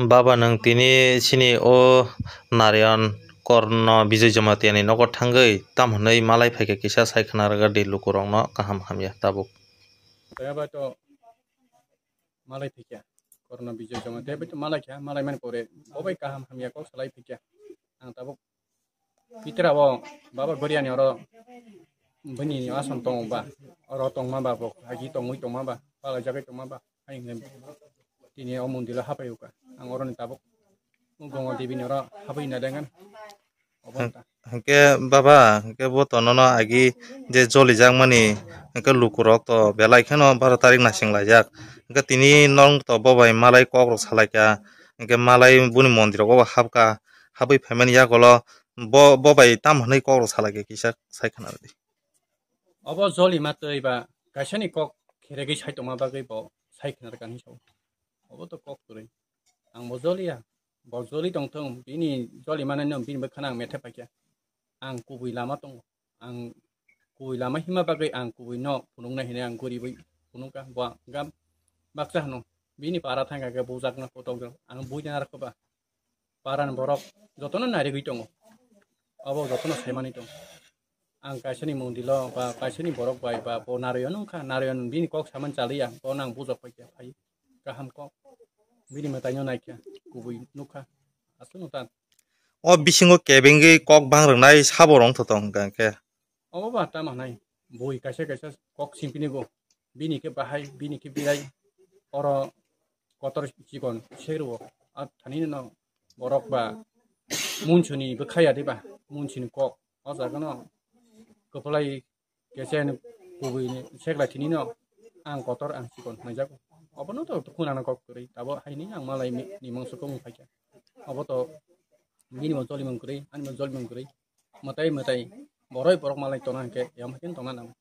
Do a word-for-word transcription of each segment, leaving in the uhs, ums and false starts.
Baba, nwng tini chini o Narayan Korno Bijoy Jamatia ni nogo thangwi tam hwnwi malai phaikha kisa sai khna rwgadi lukurokno kaham hamya tabuk. Tei bai to malai phaikha Korno Bijoy Jamatia bai to malai kha, malai mani pore bo bai kaham hamya kok salai phaikha. Ang tabuk Pitra o Baba Goriani oro bini asam tongo ba, oro tongma ba bo, agi tongwi tongma ba, palai jagwi tongma ba, hai hwnwi tini o mondilo hapai uka. Ang oroni tabuk Gongo Devi ni oro hapai na dengan. Obo ta. Hwnkhe baba, hwnkhe bo to nono agi je jolijakmani, hwnkhe lukurok to belai kheno baro tarik nasing laijak. Hwnkhe tini nong to bo bai malai kok rok salaikha, hwnkhe malai boni mondirok o hapkha, habwi phaimani yagulo bo, bo bai tam hwnwi kok rok salaikha kisa sai khna rwdi. Obo jolima twi ba kaisani kok kheregwi sai tongma bagwi bo sai khna rwkha hinwi sao. Obo to kok kwrwi. Ang bo joliya. Bo joli tongthung, bini joli manai no bini bwkhano ang methe paikha. Ang kubui lama tongo. Ang kubui lama hima bagwi ang kubui no phunuknai hinwi ang guribwi phunukha. Bo ang gam baksa hwno. Bini para thangkha khe bujakno kotok jang. Ang buina narwkha ba. Parani borok jotono narigwi tongo. Abo jotono saimani tongo. Ang kaisani mondilo ba kaisani borok bai ba bo Narayan wngkha, Narayan bini kok samani chaliya, bono ang bujok paikha phai kaham kok. Bini mwtaino naikha, kubui nukha. Aswkno ta. O bisingo kebengwi kok bang rwnai sabo rwng tho tong hwnkha khe. Obo ba tamo hwnai, bui kaisa kaisa kok simpini go. Bini khe bahai, bini khe birai. Oro kotor chikon se rwo. A thani no borok ba munsuni bwkhaya de ba, munsuni kok. O jaga no kwplai kese kubui ni seklai tini no ang kotor ang chikon hwnjak. Obono to khuna no kok kwrwi. Abo haini ang malai ni, ni mangso kok wng phaikha. Obo to bini bo joli mung kwrwi, ani bo joli mung kwrwi. Mwtai mwtai boroi borok malai tona hwnkhe yam haikhe tongna nango.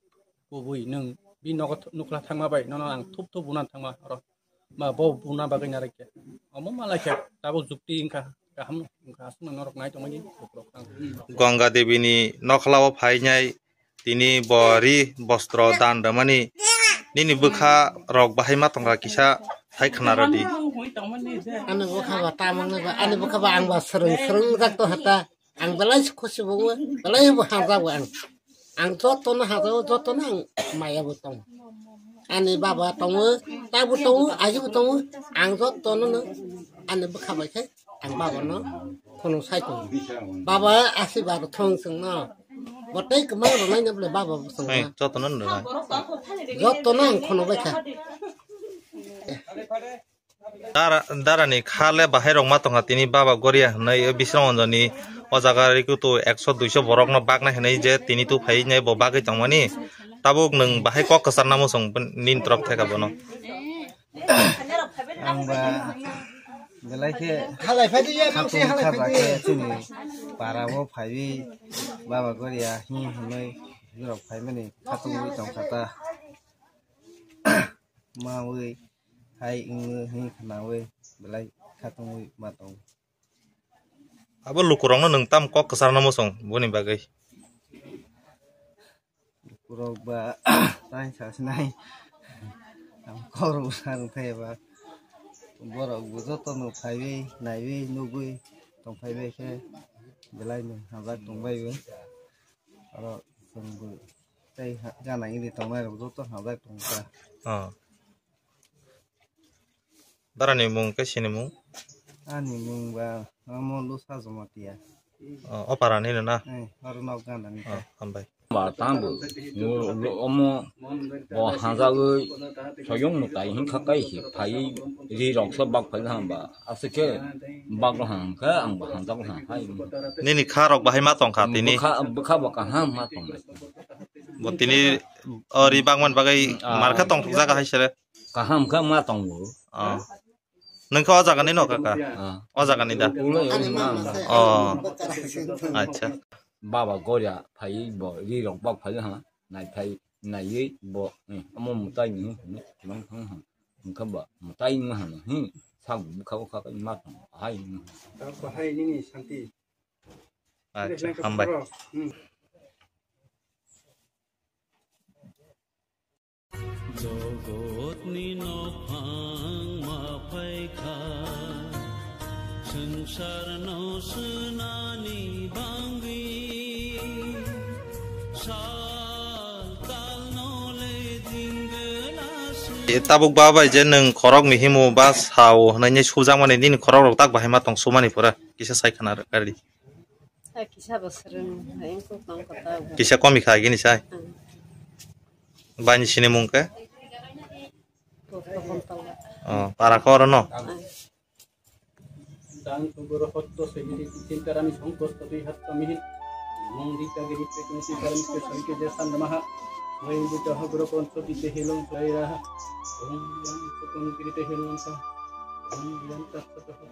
Kubui nwng bini nogo th-, nukla thangma bai nono ang thup thup bunan thangma oro. Ma bo buna bagwi narwk khe. Omo malai khe tabuk jukti wngkha, kaham wngkha, aswkno norok nai tongmani bukrok ang. Ganga Devi ni nokhlao phainai tini bo ri bostro dan rwmani nini bwkha rok bahai ma tongkha kisa hai khna rwdi. Ani bwkha ba tamang ba, ani bwkha ba ang ba swrwng swrwng jak to hata. Ang belai se khusi bo wngo, belai bo hamjak bo ang. Ang jotono hamjak o, jotono ang maya bo tongo. Ani baba tongo, ta bo tongo, aji bo tongo. Ang jotono no ani bwkha bai khe ang baba no khunu sai tongo. Baba asirbad thong chwng no. Bo tei kwmang rwnai no bole baba bo chwng Hai, no. Jotono no rwnai. Jotono ang khunu bai kha. Dara, dara ni kha le bahai rok ma tongkha tini baba goria hinwi, o bisrang onjoni o jaga rikutu ekso duiso borok no baknai hinwi je tini tu phai nai bo bagwi tongmani. Tabuk nwng bahai kok kwchar namo chwng nini torok theka bono. Ang ba belai khe khatung kha ba khe chini para o phaiwi baba goria hi hinwi rok phaimani khatungwi tongkha ta. Mawi hai wngwi hwnwi khwnawi belai khatungwi ma tongo. Abo lukurokno nwng tamo kok kwcharno muchung boni bagwi? Lukurok ba tai sasinai ang kok rwsa rwthai ba borok bo jotono phaiwi naiwi nugwi tongphaibai khe belai nwng hamjak tongbai o. Oro chwng bo tei ha-, gana gini tongnai rok joto hamjak tong kha. Oh. Dara ni mung khe sini mung? Ani mung ba omo Lusa Jamatia. Oh, o para ni na? Eh, oro nok gana ni. Oh, hambai. Ba tambo omo bo hanjagwi soyong mwtai hinkha kai hi phai ri rok se bak phai hamba. Aswk khe bak rok hang khe ang bo hamjak rok hang hai. Nini kha rok bahai ma tong kha tini? Bwkha, bwkha bo kaham ma tong. Bo tini o ri bangmani bagwi Ah. Mar khe tong thok jaga hai sere. Kaham khe ma tongo. Ah. Nwng khe o jaga ni no kaka? Ah. O jaga ni da? Ulo yo ma. Oh. Acha. Baba goria phai bo ri rok bak phai ha. Nai phai nai bo. Eh, omo mwtai ni. Mang thang ha. Wngkha ba mwtai wngma hano, hmm, sak bwkha bwkha khe ma tong, hai wngma hano. Tabuk hai nini santi. Acha, hambai. Hmm. Jogotni nophang ma phaikha. Swngcharno swnani bangwi sal talno le jingna swi. E, tabuk ba bai je nwng khorok mihimo ba sao hwnwi sujakmani nini khorokrok tak bahai ma tong sumani pura kisa sai khna rwkha di. Hai kisa bwswrwng hai wngkuk tong kha tabuk. Kisa komi kha gini sai. Hmm. Baini sinimung khe? Tokon tala. Oh, para khe oro no? Hmm. Tang tugoro hotto segiri chintarami songkosto tui hattamihi. Mongdi kagiri pekun si paramike sarike je sandamaha. Mayung buddha hagro konso di behilong sairaha. Om yang sukam giri behilong sa. Om yang tatsa taha.